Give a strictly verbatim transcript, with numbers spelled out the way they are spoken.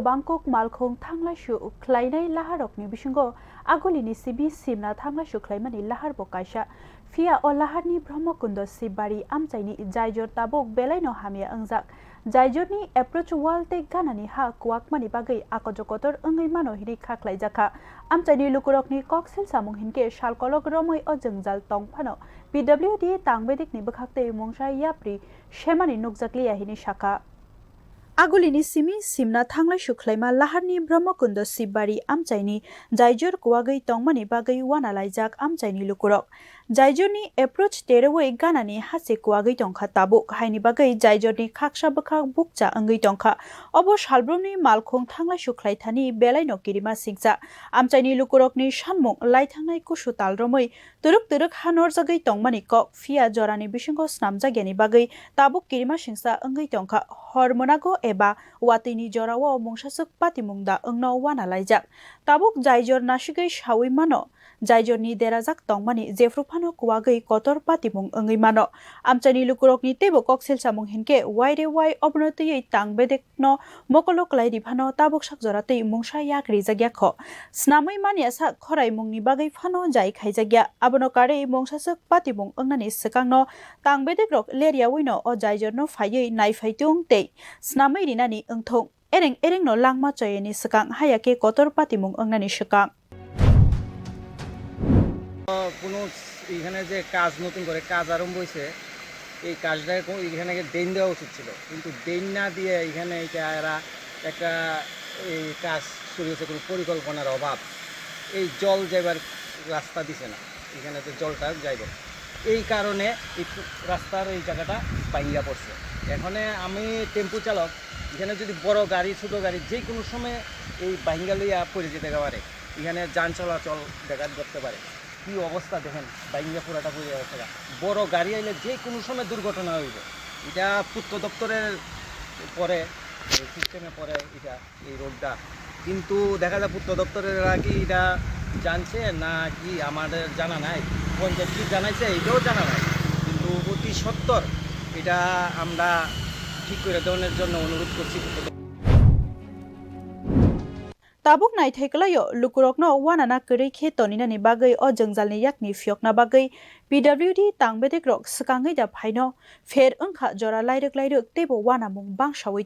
Bangkok malkhung thanglaisu khlainai laharokni bisingo agulini simi simna thanglaisu khlaimani lahar bo kaisa. Phiya o laharni Brahmakundo Sibari amchaini jaijor tabuk belaino hamya wngjak. Jaijorni approach wall tei ganani ha kuwakmani bagwi akojo kotor wngwi mano hinwi kha khlaijakha. Amchaini lukurokni kok silsamung hinkhe salkolok romwi o jwngjal tong phano P W D tangbedikni bwkhak tei mungsa yapri semani nukjakliya hinwi sakha. Agulini simi simna thanglaisu khlaima laharni Brahmakundo Sibari amchaini jaijor kuwagwi tongmani bagwi wana laijak amchaini lukurok. Jaijorni approach terowi ganani hase kuwagwi tongkha tabuk, haini bagwi jaijorni khaksa bwkhak bukcha wngwi tongkha. Obo salbrumni malkhung thanglaisu khlaithani belaino kirima singcha. Amchaini lukurokni sanmung laithangnai kusu tal romwi twrwk twrwk ha norjagwi tongmani kok, phiya jorani bisingo snamjakyani bagwi tabuk kirima singsa wngwi tongkha. Hor mwnago eba watwini jorao mungsaswk patimung da wngno wana laijak. Tabuk jaijor nasigwi sawi mano, jaijorni derajak tongmani jephru phano kuwagwi kotor patimung wngwi mano. Amchaini lukurokni teibo kok silsamung hinkhe waire wai obono twiwi tangbedek no mokolo kwlai ri phano tabuk sak jora tei mungsa yak rijak ya kho. Snamwi manya sak khoraimungni bagwi phano jai khaijak ya. Abono karwi mungsaswk patimung wngnani swkangno tangbedek rok leryawi no o jaijor no phaiwi naiphai tung tei snamwi rinani wngthung. Ereng ereng no langma choyeni swkang haya khe kotor patimung wngnani swkang. কোনো এখানে যে কাজ নতুন করে কাজ আরম্ভ হয়েছে, এই কাজটা কো- এখানে ড্রেন দেওয়া উচিত ছিল, কিন্তু ড্রেন না দিয়ে এখানে এটা এরা একটা এই কাজ শুরু হয়েছে কোনো পরিকল্পনার অভাব। এই জল যাইবার রাস্তা দিছে না, এখানে যে জলটা যাইব, এই কারণে এই পু- রাস্তার এই জায়গাটা ভাঙ্গা পড়ছে। এখানে আমি টেম্পু চালক, এখানে যদি বড় গাড়ি ছোট গাড়ি যে কোনো সময় এই ভাঙ্গা লইয়া পড়ে যেতে পারে। এখানে যান চলাচল ব্যাঘাত ঘটতে পারে। কি অবস্থা দেখেন, ভাঙ্গা পুরাটা পড়ে আছে। বড় গাড়ি আইলে যে কোনো সময় দুর্ঘটনা হইব। এটা পূর্ত দপ্তরের পরে, সিস্টেমে পড়ে এটা, এই রোডটা। কিন্তু দেখা যায় পূর্ত দপ্তরেরা কি এটা জানছে না কি আমাদের জানা নাই, পঞ্চায়েত কি জানাইছে এটাও জানা নাই। কিন্তু অতি সত্বর এটা আমরা ঠিক করে দেওয়ানোর জন্য অনুরোধ করছি পূর্ত দপ্তর। Tabuk naithai kwlaio lukurokno wanana kwrwi khe toninani bagwi o jwngjalni yakni phiyokna bagwi P W D tangbedek rok swkangwi da phaino pher wngkha jora lairwk lairwk teibo wanamung bangsawi.